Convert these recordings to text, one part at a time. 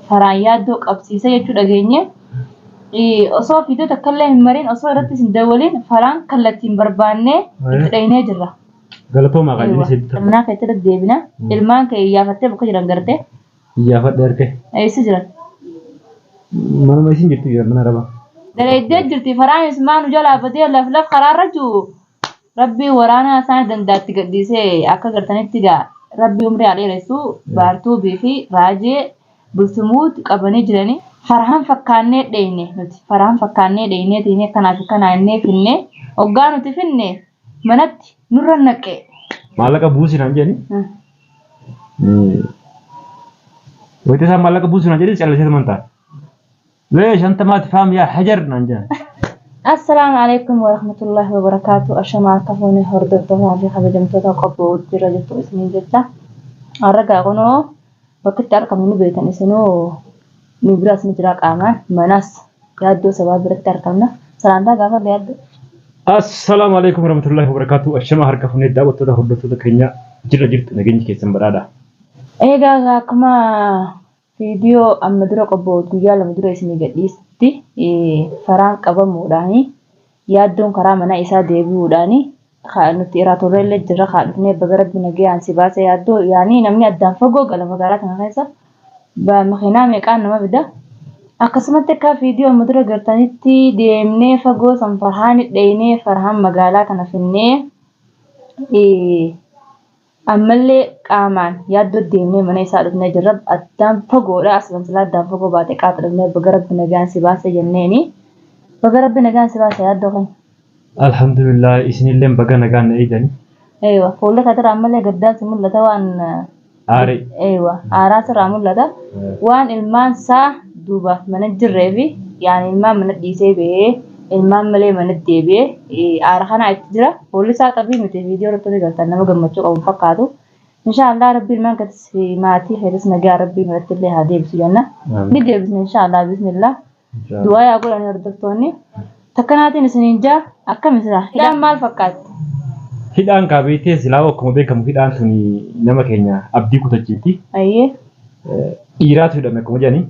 Faraan yaaddoo qabsiise jechuu dhageenye. Osoo viidiyoo takka illee hin marin, osoo irrattis hin dawwalin, faraan kallattiin barbaannee itti dhaynee jirra. Galatoomaa kan inni sitti ta'u. Ilmaan kee irratti deebina. Ilmaan kee iyyaafattee bakka jiran gartee. Iyyaafadhe harkee. Eessa jiran? Manuma isin jirtu jira, mana raba. Dalaydee jirti. Faraanis maa nu jalaa badee laf laf karaarra jiru. Rabbii waraanaa isaan dandaatti gadhiisee akka gartanitti gaa Rabbii umrii haa dheeressu, Baartuubii fi Raajee Bultumuut qabanii jiranii. Farhaan fakkaannee dheeyne nuti. Farhaan fakkaannee dheeynee tiinee akkanaa fi akkanaa innee finne. Hoggaa nuti finne manatti nurra naqe. Maallaqa buusi naan jedhani. Wayita isaan maallaqa buusi naan jedhani callisee man ta'a. Leesh anta maa tifhaam yaa hajar naan jedhan. Assalaamu alaikum warahmatullahi wabarakaatu. Ashamaa, akka fuune hordoftootaa fi kabajamtoota qophoo jira jirtu isiniin jecha. Har'a gaa kunoo bakki itti argamu ni beektan isinuu, nu biraas ni jira qaamaan, manas Yaaddoo Sabaa biratti argamna. Salaamtaa gaafadha, Yaaddoo. Assalaamu alaikum warahmatullahi wabarakatuh. Ashamaa, harka fuunee daawwattoota hordoftoota keenya, jirra jirtu, nageenyi keessan badhaadha. Egaa akkuma viidiyoo amma dura qophaa'u guyyaa 2 dura isinii gadhiisti, Faraan qabamuudhaani Yaaddoon karaa mana isaa deebi'uudhaani nuti irraa turreellee jirra kaa dhufnee. Baga Rabbi nagayaan si baase, Yaaddoo. Yaanii namni addaan fagoo gala magaalaa tana keessa makiinaa meeqaan nama fida. Akkasumatti akka viidiyoo amma dura gartanitti deemnee fagoo san Farhaan dheeynee, Farhaan magaalaa tana finnee, ammallee qaamaan Yaaddoo deemnee mana isaa dhufnee jirra. Addaan fagoodha. Aslan silaa addaan fagoo baate qaata dhufnee baga Rabbi nagaan si baase jenneeni. Baga Rabbi nagaan si baase, Yaaddoo keenya. Alhamdulillah, isinilleen baga nagaan na eegdani. Eewa, fuula keetirraa ammallee gaddaan si mul'ata waan. Aarii. Eewa, aaraa sirraa mul'ata. Waan ilmaan isaa duuba mana jirree fi yaani ilmaan mana dhiisee ba'ee ilmaan malee mana deebi'ee aara kanaa itti jira. Fuulli isaa xabii miti, viidiyoo irratti ni gartan, nama gammachuu qabu hin fakkaatu. Inshaallah Rabbi ilmaan keetis fi maatii keetis nagaa Rabbii manatti illee haa deebisu jenna. Ni deebisna inshaallah, bismillah. Du'aa yaa godhani hordoftoonni. Takkanaatiin isiniin jaa, akkami silaa? Hidhaan maal fakkaatti? Hidhaan kaa beektee silaa akkuma beekamu hidhaan tuni nama keenya abdii kutachiifti. Ayyee. Dhiiraatu hidhame akkuma jedhani.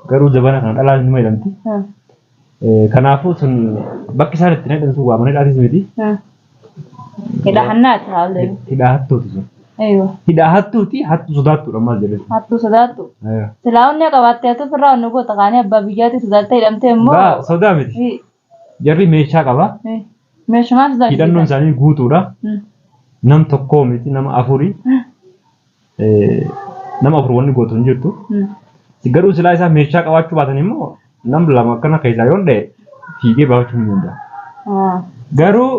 Garuu zabana kana dhalaan numa hidhamti. Kanaafuu sun bakki isaan ittiin hidhan sun waa mana hidhaatis miti. Hidha hannaati haalli. Hidhaa hattuuti sun. Eeywa. Hidhaa hattuuti, hattuu sodaattuudha maal jedhe. Hattuu sodaattu. Silaa onnee qabaattee hattuu ofirraa onnee goota kaanii abbaa biyyaatti sodaattee hidhamtee immoo. Laa, sodaa miti. Jarri meeshaa qaba. Meeshumaan sodaachisa. Hidhannoon isaanii guutuudha. Nam tokkoo miti, nama afuri. Nama afur wanni gootu hin jirtu. Garuu silaa isaan meeshaa qabaachuu baatan immoo nam lama akkana keessaa yoon dha'e fiigee baafachuu ni danda'a. Garuu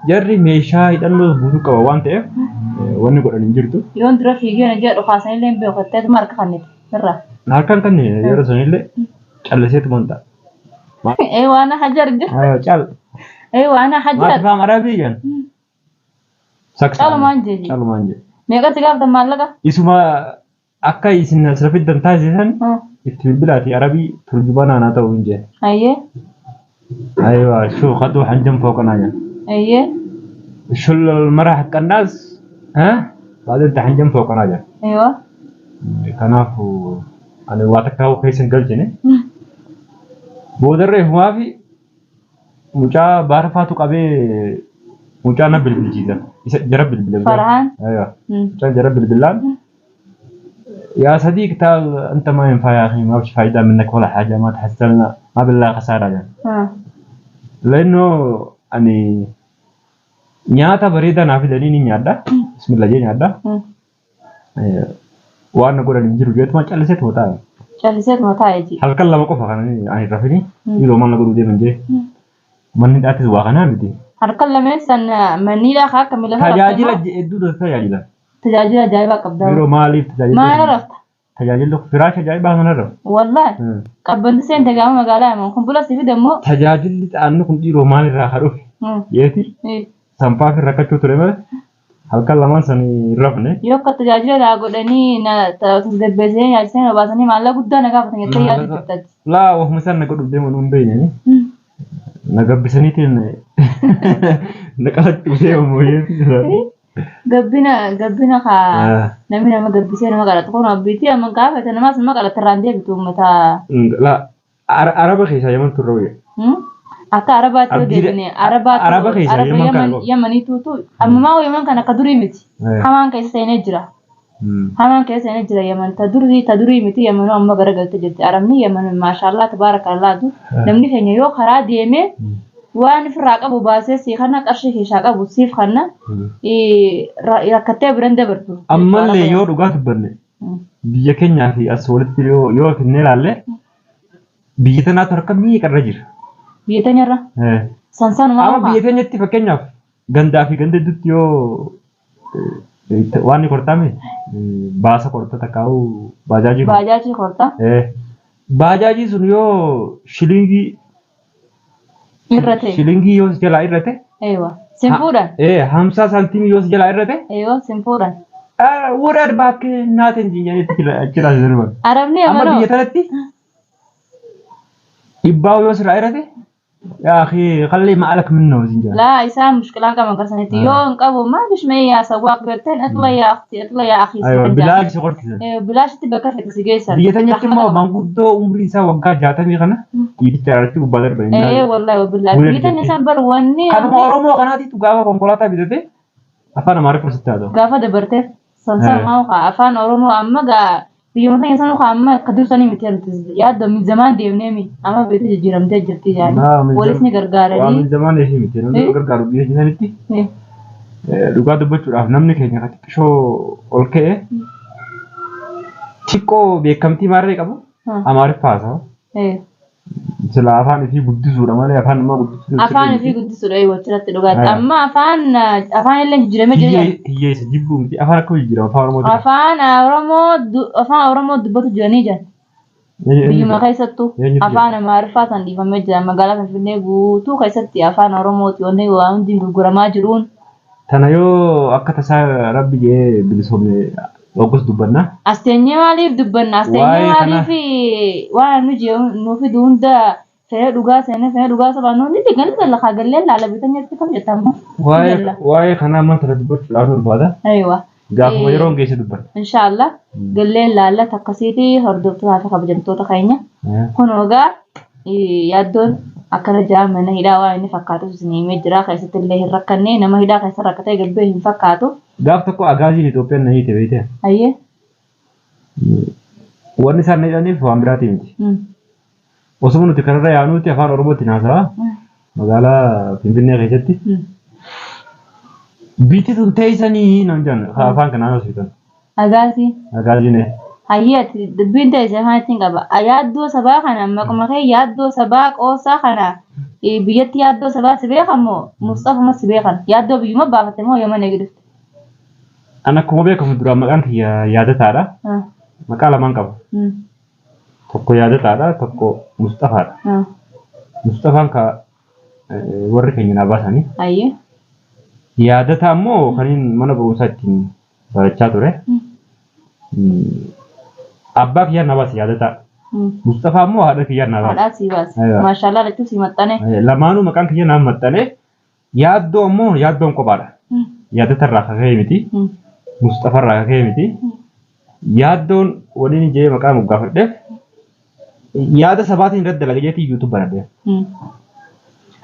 jarri meeshaa hidhannoo guutuu qaba waan ta'eef wanni godhan hin jirtu. Yoon dura fiigee na jedhu kaasanillee hin beeku jettee harka kannite irraa. Harkaan kan yeroo sanillee calliseetuma hin ta'a. Ee, waan hajar jira. Cal. Ee, waan hajar. Maati faam arabii jedhan. Saksa. Calumaan jedhi. Calumaan jedhe. Meeqatti gaafatan maallaqa? Isuma akka isin asirra fiddan taasisan itti bilbilaati arabii turjubanaa naa ta'u hin jee. Ayyee. أيوة، شو خدوا حنجم فوقنا يعني. Ayyee. شو المرة حق الناس ها بعدين تحنجم فوقنا يعني. Eewa. Kanaafuu ani waa takka hoo keessa hin galchine. Boodarra ifumaa fi mucaa baarafaatu qabee mucaa na bilbilchiisan. Isa jara bilbile. Farhaan. Aywa. Mucaan jara bilbilaan. يا صديق، تعال انت ما ينفع يا اخي، ما فيش فايده منك ولا حاجه، ما تحصلنا ما بالله خساره يعني. لانه ani nyaata bareedaa naa fidanii ni nyaadha. Bismillah jee nyaadha. Waan na godhan hin jiru jeetuma calliseetuma taa'e. Calliseetuma taa'e ji. Halkan 2 qofa kan ani rafini yeroo maal na godhuu deeman jee. Manni hidhaatis waa kanaa miti. Halkan lameen san manniidhaa kaa akka miila Tajaajila hedduutu tajaajila. Tajaajila ajaa'ibaa qabda. Yeroo maaliif tajaajila? Maal rafta? Tajaajilli firaasha ajaa'ibaa kana rafu. Wallaahi. Qabbanti seente gaama magaalaa himan kun bula si fide immoo. Tajaajilli xaanni kun dhiiroo maalirraa haa dhufe? Jeeti sanfaaf rakkachuu ture malee halkan lamaan san hin rafne. Yoo akka tajaajila naa godhanii na tasgabbeessanii nyaachisanii na baasanii maallaqa guddaa na gaafatan jettee yaadu jirtati. Laa, ofuma isaan na godhuuf deeman hin beekne. Na gabbisaniitiin na qalachuu deemu jeeti. Gabbina gabbina kaa namni nama gabbisee nama qalatu kun abbiitii amma gaafate namaas nama qalata irraan deebitu uummata. La Araba keessaa Yaman turre wayya. Akka Arabaatti yoo deebine Arabaatti Araba keessaa Araba Yaman kana Yaman qofa. Yamaniituutu ammumaa Yaman kan akka durii miti. Hamaan keessa seenee jira. Hamaan keessa seenee jira Yaman ta durii ta durii miti Yamanuu amma garagalte jirti. Arabni Yaman maashaallah tabaarakallaa du namni keenya yoo karaa deemee waan ofirraa qabu baasee sii kana qarshii keessaa qabu siif kana rakkattee biran dabartu. Ammallee yoo dhugaa dubbanne biyya keenyaa fi as walitti yoo yoo finnee ilaalle biyya tanaatu harka meeqa irra jira. Biyya teenyarra sansanumaa Amma biyya teenyatti fakkeenyaaf gandaa fi ganda gidduutti yoo waan ni kortame baasa korta takkaa'u baajaajii korta. Baajaajii korta. Baajaajii sun yoo shilingii Irrate. Shilingii yoo si jalaa irrate. Eewa. Sin fuudhan. 50 saantimii yoo si jalaa irrate. Eewa sin fuudhan. Waraad baakkee naateen jinjanitti achirraa si darban. Arabni Amma amanoo. biyya tanatti dhibbaa yoo sirraa irrate yaa akhi khalli ma'alak minna sin jedhan. Laa isaan mushkilaan qaban karsanitti yoo hin qabu maa bishmee yaa sawwaaq jetteen atla yaa akhti atla yaa akhi Aywa bilaash si qorsisan. Bilaashitti bakka fedhe si geessan. Biyya teenyatti immoo manguddoo umriin isaa waggaa 60 kana dhiiticha irratti gubbaa darban. Ee wallahi wabillahi. Guyyee Biyya teenya isaan bar wanni Kanuma Oromoo kanaatitu gaafa konkolaataa bitate afaan Amaariffaa sitti haasa'u. Gaafa dabarteef sansan maa kaa afaan Oromoo amma gaa biyyuma teenya sanuu kaa amma akka dursanii miti nuti yaaddo min zamaan deemnee mi amma beektu jijjiiramtee jirti yaani walis ni Waa gargaaranii. min zamaan ishee miti namni Eh? gargaaru biyya sanitti dhugaa dubbachuudhaaf namni keenya kan xiqqishoo ol ka'e xiqqoo beekamtii maarree qabu Amaariffa haasawa. Silaa afaan ifii guddisuudha malee afaan namaa guddisuu Afaan ifii guddisuudha eeyyuu achirratti dhugaatti. Amma afaan afaan illee jijjiiramee jira. Hiyyeessa jibbuu miti afaan akka jijjiirama afaan Oromoo. Afaan Oromoo afaan Oromoo dubbatu jiranii jiran. Biyyuma keessattuu afaan Amaariffaa san dhiifamee jira. Magaalaa Finfinnee guutuu keessatti afaan Oromooti wanni waan hundi gurguramaa jiruun. Tana yoo akka tasaa rabbi jedhee bilisoomne waggus dubbanna. As teenyee maaliif dubbanna? As teenyee Waa'ee kana- maaliif waan nu jee nu fidu hunda fedha dhugaa seenee fedha dhugaa sobaa nu ni digan galla kaa gallee laala bitanyatti kam jettama. Waa'ee waa'ee kanaa amma tana dubbachuudhaaf nu barbaada. Aywa. Gaafuma yeroon geesse dubbanna. Inshaallah gallee laalla takkasiiti hordoftootaa fi kabajamtoota keenya. Kun egaa yaaddoon akkana jaa mana hidhaa waan inni fakkaatu isin himee jira keessatti illee hin rakkanne nama hidhaa keessa rakkatee galbee hin fakkaatu. Gaaf tokko agaaziin Itoophiyaan na hiite beekte. Hayyee. Wanni isaan na hidhaniif waan biraatii miti. Osuma nuti kanarra yaanuuti afaan Oromootiin haasawaa magaalaa Finfinnee keessatti. Biitti tun teessanii naan jedhan afaan kanaan haasoftan. Agaazii. Agaaziin. Hayyee ati dubbiin teesse afaan ittiin qaba. Yaaddoo sabaa kana maquma kee yaaddoo sabaa qoosaa kana biyyatti yaaddoo sabaa si beekan moo Musxafuma si beekan? Yaaddoo biyyuma baafatte moo Yaman eegi dhufte? An akkuma beekamu duraan maqaan kiyya yaadataadha. Maqaa lamaan qaba. Tokko yaadataadha, tokko Musxafaadha. Musxafaan ka warri keenya naa baasanii. Hayyee. Yaadataa immoo kaniin mana barumsaa ittiin barachaa ture. Abbaa kiyyaan naa baase yaadataa. Musxafaa immoo haadha kiyyaan naa baase. Haadhaa sii baase. Aywa. Maashaallah lachuu sii maxxane. Lamaanuu maqaan kiyya naa maxxane. Yaaddoo ammoo yaaddoon kophaadha. Yaadata irraa kaka'ee miti. Musxafa irraa kaka'ee miti. Yaaddoon waliin jee maqaa moggaafadheef yaada sabaatiin irratti dalaga jeetii YouTube banadheef.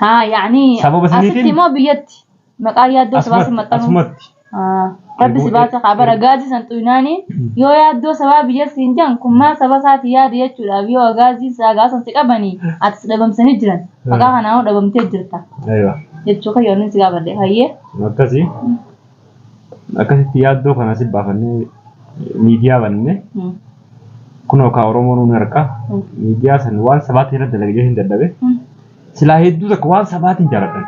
Haa yaani Sababa saniitiin- asitti immoo biyyatti maqaa yaaddoo sabaa si Asumatti maxxanu. asumatti. Rabbi si baasa kaa bara gaazii san xuynaani yoo yaaddoo sabaa biyya siin jedhan kun maal saba isaati yaade jechuudhaaf yoo gaazii isaa gaasan si qabanii ati si dhabamsanii jiran maqaa kanaan dhabamtee jirta Aywa. jechuu kan yoonni si gaafadhe hayyee. Akkasii. Akkasitti yaaddoo kana si baafannee miidiyaa banne kunoo kaa Oromoon nu harka miidiyaa san waan sabaatiin irra dalagee hin dadhabe. Silaa hedduu takka waan sabaatiin jaaladhan.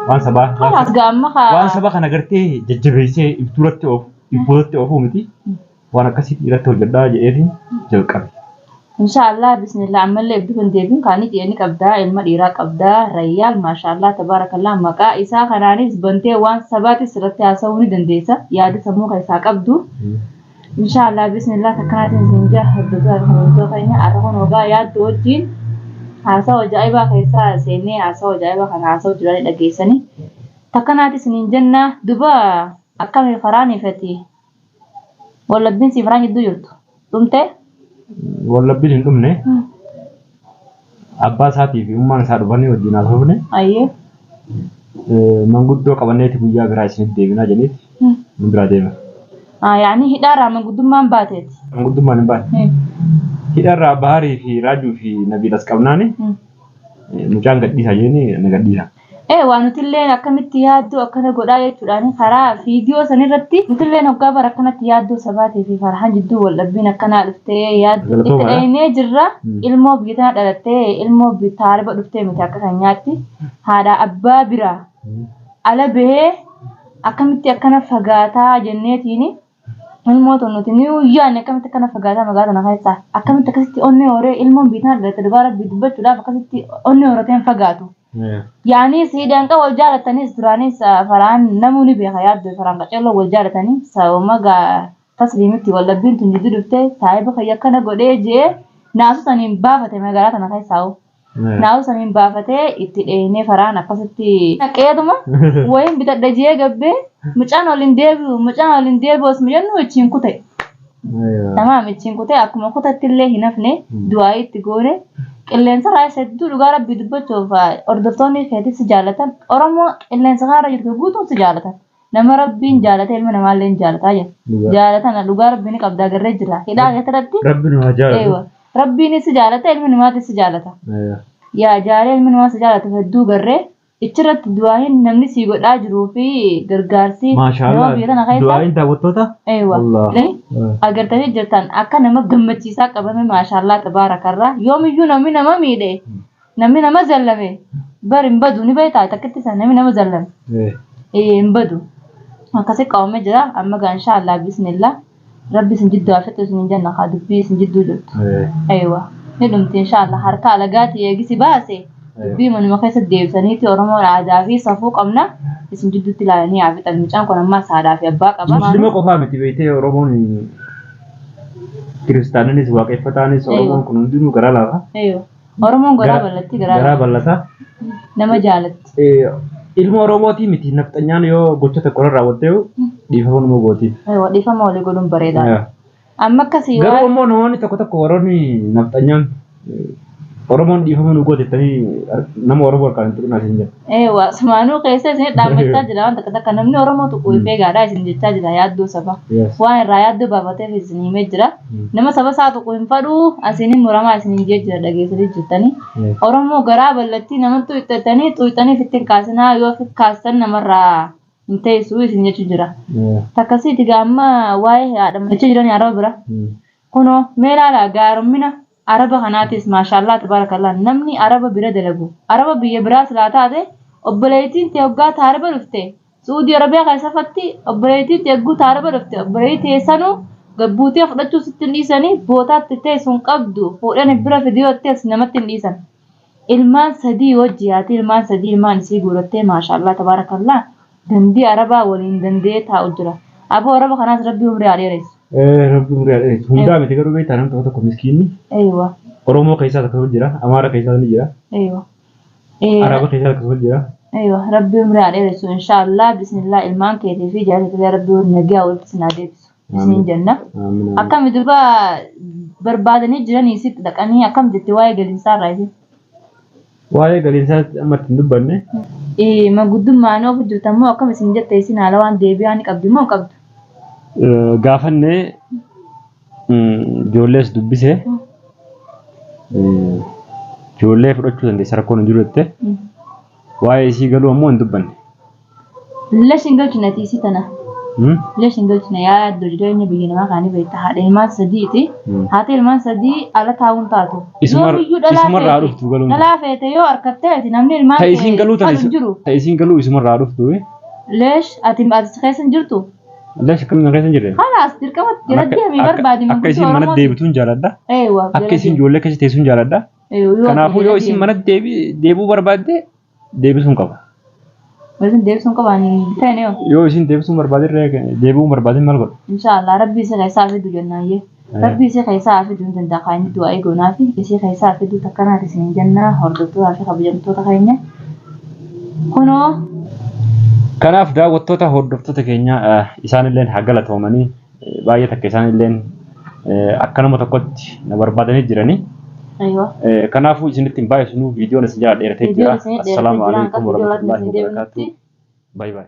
Waan sabaa waan Kalaas saba- gaamma kaa. waan saba kana gartee jajjabeessee ibduratti oofu ibboodatti oofuu miti waan akkasiitti irratti hojjedhaa jedheetiin jalqabe. Inshaallah bismillah ammallee ibdu kan deebiin kaanii dhiyeeni qabdaa ilma dhiiraa qabdaa rayyaal maashaallah tabaarakallah maqaa isaa kanaanis bantee waan sabaatis irratti haasa'uu ni dandeessa yaada sammuu keessaa qabdu. Inshaallah bismillah takkanaatiin isin jaa hordoftoota fi kabajamtoota keenya har'a kun ogaa yaaddu wajjin haasawa ajaa'ibaa keessaa seennee haasawa ajaa'ibaa kana haasawa jiranii dhageessanii takkanaati isiniin jenna duba Akkami Faraanii feti wallabbiin sii Faraan jidduu jirtu dhumtee? Wallabbiin hin dhumne. Abbaa isaatii fi ummaan isaa dhufanii wajjin haasofne. Ayyee. Manguddoo qabanneeti guyyaa biraa isinitti deebinaa jedhaniiti nu biraa deeman. Yaani hidhaarraa manguddummaan baateeti. Manguddummaan hin baane. Hidharraa Baharii fi Raajuu fi Nabiil as qabnaani mucaan gadhiisaa jedhanii na gadhiisan. Ee waa nutilleen akkamitti yaaddoo akkana godhaa jechuudhaan karaa fiidiyoo sanirratti nutilleen hoggaa bara akkanatti yaaddoo sabaatii fi farhaan jidduu wal dhabbiin akkanaa dhuftee yaaddoo itti Galatoomaa. dhaynee jirra. Ilmoo biyya tana dhalattee ilmoo taariba dhuftee miti akka kan nyaatti haadha abbaa biraa ala bahee akkamitti akkana fagaataa jenneetiini Ilmoo tun nuti ni yaanne akkamitti akkana fagaataa magaalaa tana keessaa akkamitti akkasitti onnee horee ilmoon biyya tana dhalatte dhugaa rabbii dubbachuudhaaf akkasitti onnee horatee hin fagaatu. Yaanii siidhaan qaba wal jaalattanis duraanis faraan namuu ni beeka yaaddoo faraan qaceelloo wal jaalatanii sababa gaa tasliimitti wal dhabbiin tun jidduu dhuftee saahiba kiyya akkana godhee je'ee naasuu saniin baafate magaalaa tana keessaa hoo. Naa'u saniin baafatee itti dheeynee faraan akkasitti naqeetuma wayiin bitadha jee gabbee mucaan ol hin deebi'u mucaan ol hin deebi'u osuma jennu ichiin kute. Tamaam ichiin kute akkuma kutatti illee hin hafne du'aayii itti goone qilleensa irraa isa hedduu dhugaa rabbii dubbachuuf hordoftoonni keetis si jaalatan Oromoo qilleensa kanarra jirtu guutuun si jaalatan. Nama rabbiin jaalate ilma namaallee hin jaalataa jedha. Dhugaa. Jaalatana dhugaa rabbii ni qabdaa garree jira. Hidhaa keessatti Rabbi nu haa jaalatu. eewa. Rabbiin si jaalata ilmi namaatis si jaalata. Eewa. Yaa jaalee ilmi namaa si jaalatu hedduu garree ichirratti du'aahin namni sii godhaa jiruu fi gargaarsi nama Maashaallah. biyya tana keessa Du'aayin daawwattoota. eewa. Allah. Agartanii jirtan akka nama gammachiisaa qabame maashaallah tabaarakarraa yoomiyyuu namni nama miidhe Namni nama zallame bar hin badu ni beektaa takkitti isa namni nama zallame hin badu. Akkasi qabamee jira amma gaa inshaallah bismillah rabbi isin jidduu haa fixu isin hin jenna kaa dubbii isin jidduu jirtu. Aywa ni dhumti inshaallah harka alagaati eegisi baase dubbii manuma keessa deebisaniiti Oromoon aadaa fi safuu qabna isin jidduutti ilaalanii haa fixan mucaan kun ammaas haadhaa fi abbaa qaba. Muslima qofaa miti beektee Oromoon kiristaaninis waaqeffataanis Oromoon kun hundinuu garaa laafa. Aywa. Oromoon garaa bal'atti garaa Garaa bal'ata. Nama jaalatti. Ilma Oromootii miti nafxanyaan yoo gocha tokko irra raawwatte dhiifama nama gootiif. Ewa dhiifama walii godhuun bareedaadha. Amma akkasii Garuu waan immoo namoonni tokko tokko warroonni nafxanyaan Oromoon dhiifama nu goote jettanii nama Oromoo harkaan hin tuqinaa isin jedha. Ewa sumaanuu keessa isin dhaammachaa jira waan takka takka namni Oromoo tuquu if eegaadha isin jechaa jira yaaddoo saba. Waan irraa yaaddoo baafateef isin himee jira. Nama saba isaa tuqu hin fadhuu asiin hin muramaa isin hin jee jira dhageessanii jirtanii. Oromoo garaa ballattii namatti xuuxxatanii xuuxxanii ofitti hin kaasinaa yoo ofitti kaastan namarraa hin teessu isin jechuu jira. Takkasiiti gaa amma waa'ee haadha manicha jiranii araba bira. Kunoo mee ilaalaa gaarummina Araba kanaatis maashaallah tabaarakallah namni araba bira dalagu araba biyya biraa silaa taate obboleeytiin tee hoggaa taaraba dhufte Su'uudii Arabiyaa keessa fatti obboleeytiin tee hogguu taaraba dhufte obboleeytii tee sanuu gad buutee fudhachuu sitti hin dhiisanii bootaatti teessu hin qabdu fuudhani bira fidi yoo jettees namatti hin dhiisan ilmaan sadii wajji haati ilmaan sadii ilmaan isii guurattee maashaallah tabaarakallah dandii arabaa waliin danda'ee taa'u jira aboo araba kanaas rabbi umrii haa dheeressu. Rabbi umrii haa dheeressu. Hundaa miti garuu beektaa namni tokko tokko miskiinni. Eeywa. Oromoo keessaas akkasuma jira, Amaara keessaas ni jira. Eeywa. Araba keessaas akkasuma jira. Eeywa rabbi umrii haa dheeressu inshaallah bismillah ilmaan keetii fi jaarsa keetii rabbi nagaa walitti isin haa deebisu. Isiniin jenna. Akkami duba barbaadanii jiranii sitti dhaqanii akkam jette waa'ee galiinsaa irraa isin? Waa'ee galiinsaa amma itti hin dubbanne. Manguddummaan oofu jirtan moo akkam isin jette isin haala waan deebi'aa ni qabdi moo hin qabdu? Gaafannee ijoollees dubbise. Ijoollee fudhachuu dandeessa rakkoon hin jiru jette. Waa'ee isii galuu ammoo hin dubbanne. Lesh hin galchine ati isii tana. Lesh hin galchine yaa yaaddo jireenya biyya namaa kaanii beekta haadha ilmaan sadiiti. Haati ilmaan sadii ala taa'uun taatu. Yoomiyyuu dhalaa Isumarraa feete dhuftu galuun. dhalaa feete yoo harkatteeti namni ilmaan Ta kee isiin galuu tana fadhu hin jiru. ta isiin galuu isumarraa dhuftu. Lesh ati ati keessa hin jirtu. Lesh akkamiin keessa hin jirre? Kalaas dirqamatti jala deemii barbaadi Akka manguddoo isiin mana Oromooti. deebituun jaaladha. Eewa Akka jala isiin deemi. ijoollee keessa teessuun jaaladha. Eewa yoo ati Kanaafuu jala yoo isiin deemi. mana deebi'uu barbaadde deebisuun qaba. Isin deebisuun qaba ani feene yoo. Yoo isin deebisuun barbaadin deebi'uun barbaadin maal godha? Inshaallah rabbi isa keessaa fidu jennaayyee. Rabbi isa keessaa fidu hin danda'a kan inni du'aa eegoonaa fi isii keessaa fidu takkanaati isin jennaa hordoftootaa fi kabajamtoota keenya. Kunoo Kanaaf daawwattoota hordoftoota keenya isaanilleen haa galatoomanii baay'ee takka isaanilleen akka nama tokkotti na barbaadanii jiranii. Aywa. Kanaafuu isinitti hin baay'isnu viidiyoon isin jala dheeratee Viidiyoon jira. isin dheeratee Assalaamu jira. alaikum Hanga viidiyoo laatti warahmatullahi isin wabarakaatuh. deebinutti. Bye bye.